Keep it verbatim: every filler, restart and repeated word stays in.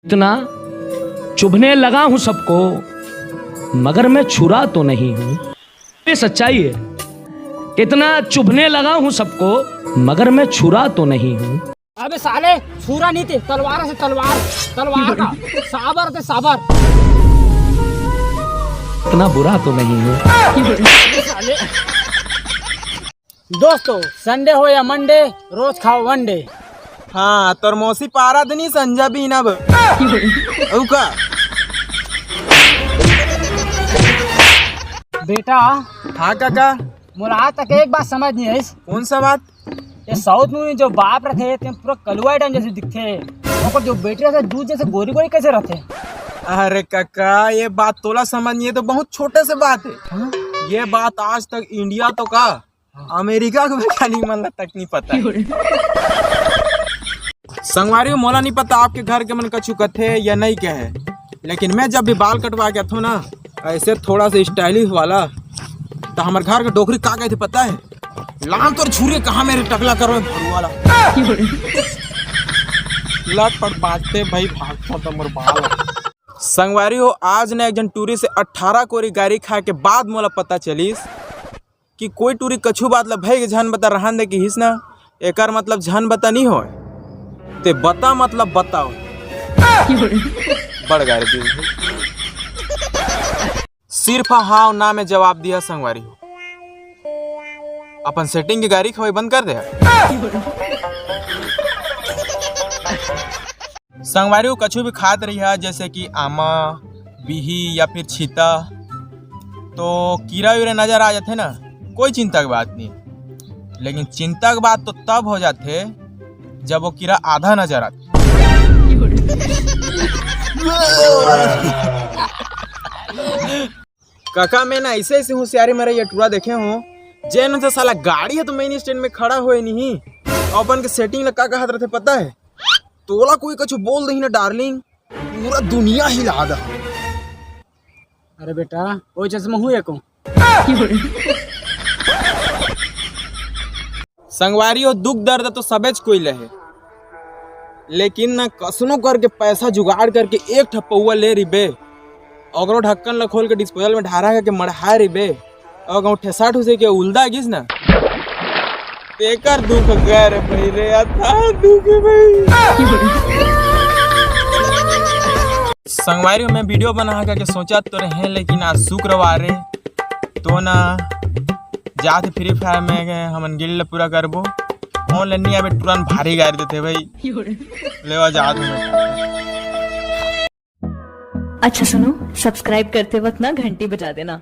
इतना चुभने लगा हूं सबको, मगर मैं छुरा तो नहीं हूं। ये सच्चाई है। इतना चुभने लगा हूं सबको, मगर मैं छुरा तो नहीं हूं। अबे साले, छुरा नहीं थे, तलवार से तलवार, तलवार का साबर थे, साबर। इतना बुरा तो नहीं हूं। दोस्तों, संडे हो या मंडे, रोज खाओ वन डे। हाँ, तोर मौसी पारा दनी संजा बीना ब। अउ का? बेटा। हाँ काका। मोला आज तक एक बात समझ नहीं आइस। कौन सा बात? ये साउथ मूवी जो बाप रथे, ते पूरा कलुआ आइटम जैसे दिखथे। ओकर जो बेटी रथे, दूध जैसे गोरी गोरी कैसे रथे? अरे काका, ये बात तोला समझ नहीं है तो बहुत छोटे से बात है। हाँ? ये बात आज तक इंडिया तो का, अमेरिका के वैज्ञानिक मन ला तक नहीं पता है। संगवारी हो, मोला नहीं पता आपके घर के मन कछु कथे या नहीं कहे, लेकिन मैं जब भी बाल कटवा के आथो ना, ऐसे थोड़ा सा स्टाइलिश वाला, तो हमारे घर के डोकरी का कहते पता है? लान तोर छुरी कहाँ मेरे टकला करो भरू वाला। लटपट बाजते भाई, भागता तो मोर बाल। संगवारी हो, आज ने एक जन टूरी से अठारह कोरी गारी खा के बाद मोला पता चलिस कि कोई टूरी कछु बात ला भई के झन बता रहन दे किहिस ना, एकर मतलब झन बता नहीं होय। ते बता मतलब बताओ। बड़ गारी दी। सिर्फ हाँ अउ ना में जवाब दिया संगवारी हो। अपन सेटिंग के गारी खवाई बंद कर दे। संगवारी हो, कछु भी खात रही है, जैसे कि आमा, बिही या फिर छीता, तो कीरा वीरा नजर आ जाथे ना, कोई चिंता की बात नहीं। लेकिन चिंता की बात तो तब हो जाथे, जब वो कीरा आधा नजर आथे। काका, मैं ना ऐसे ऐसे होशियारी मारे ये टूरा देखे हूँ, जेन से साला गाड़ी है तो मेन स्टैंड में खड़ा होए नहीं, अपन के सेटिंग ला का कहत रहते पता है? तोला कोई कछु बोल दही ना डार्लिंग, पूरा दुनिया हिला दा। अरे बेटा, वो चश्मा हूँ एको। संगवारी हो, दुख दर्द तो सबेच कोई लहे, लेकिन न कसनो करके पैसा जुगाड़ करके एक ठा पौवा ले रिबे, ओकरो ढक्कन ल खोल के डिस्पोजल में ढारा करके मढ़ाए रिबे, अउ कहूँ ठेसा ठुसे के उलदा गिस ना, तेकर दुख गए रे भाई रे, अथा दुख भाई। संगवारी हो, मैं वीडियो बना करके सोचा तो रहे, लेकिन आज शुक्रवार है, तो ना जात फ्री फायर में हमन गिल्ड पूरा करबो। ऑनलाइन नहीं आबे, तुरंत भारी गाड़ी देते भाई। लेवा जात हूँ। अच्छा सुनो, सब्सक्राइब करते वक्त ना घंटी बजा देना।